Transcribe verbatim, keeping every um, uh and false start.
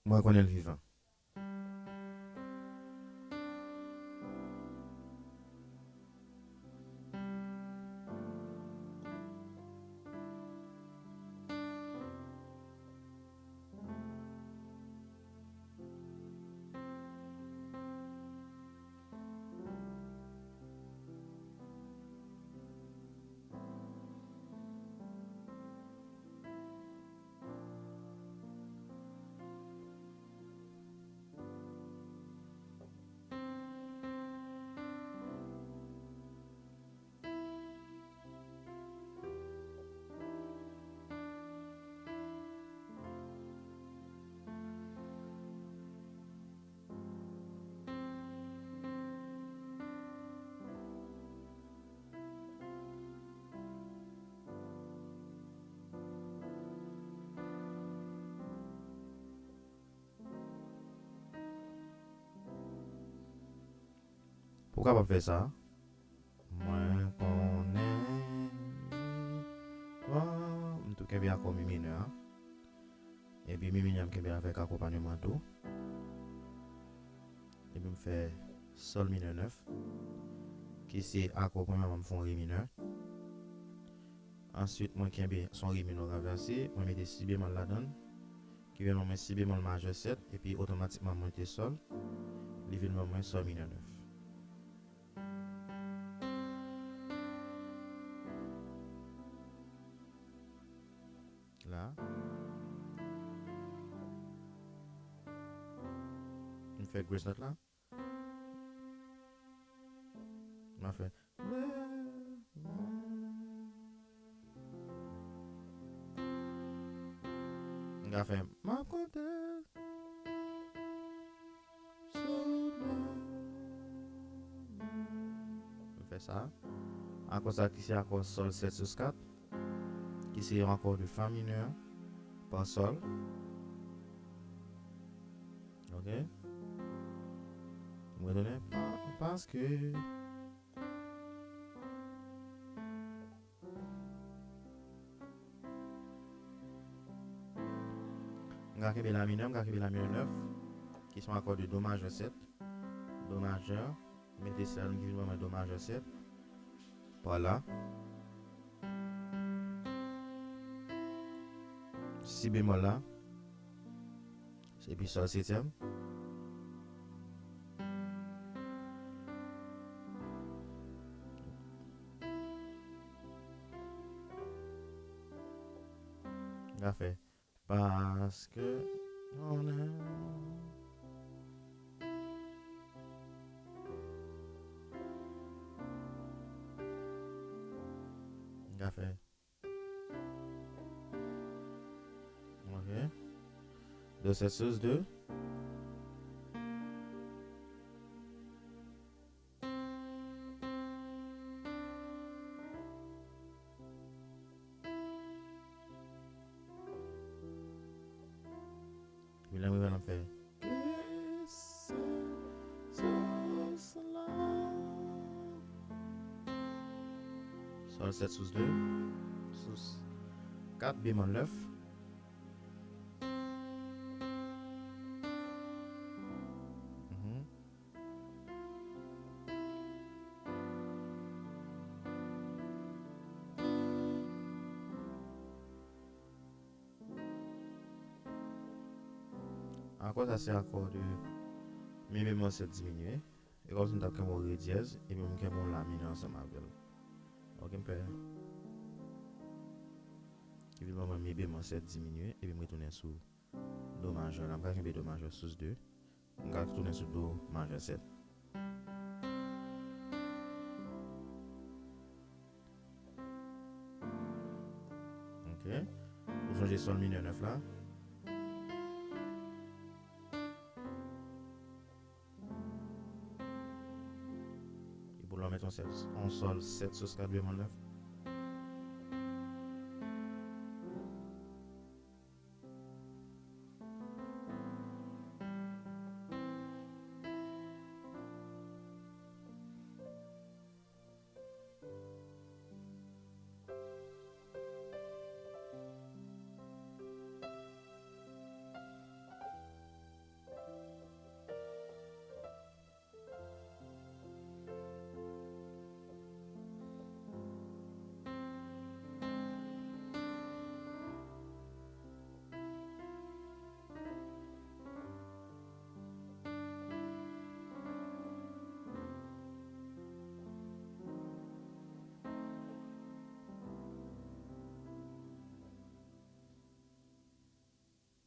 Mwen konnen l vivan. Pou w kapab fè sa, mwen konnen li. Bon, m tou kenbe akò mi minè a. Epi mi minè a m kenbe avèk akonpanyeman do. Epi m fè sòl minè nèf, ki se akò premyèman m fè yon re minè. Answit, mwen kenbe, se yon re minè ranvèse, mwen mete si bemòl ladan l, ki vin ban mwen si bemòl majè sèt, epi otomatikman m monte sòl, li vin ban mwen sòl minè nèf. La. M fè grace note la. M a fè. M ka fè. M ap konte. Sou mwen. M fè sa. Akò sa ki se akò sòl sèt sous kat, ki se yon akò de fa minè pa sòl. Ok. M retounen pa, paske m ka kenbe la minè, m ka kenbe la minè nèf, ki se yon akò de do majè sèt. Do majè, mete sèl ki vin ban mwen do majè sèt. Pa la. Si bemòl la. Epi sòl setyèm. M ka fè. Paske on aime. M ka fè. Ok. Do sèt sous de. Epi lè m rive la, m fè. Sòl sèt sous de, sous kat bemòl nèf. Mhm. Akò sa se akò de mi bemòl sèt diminye. E kòmsi m t ap kenbe yon re dyèz, epi m kenbe yon la minè ansanm avè l. Ok, m fè. Epi ban mwen mi bemòl sèt diminye, epi m retounen sou do majè la. M ka kenbe do majè sous de. M ka tounen sou do majè sèt. Ok. Ou sonje sòl minè nèf la. Epi w la w met yon sèt, yon sòl sèt sous kat bemòl nèf.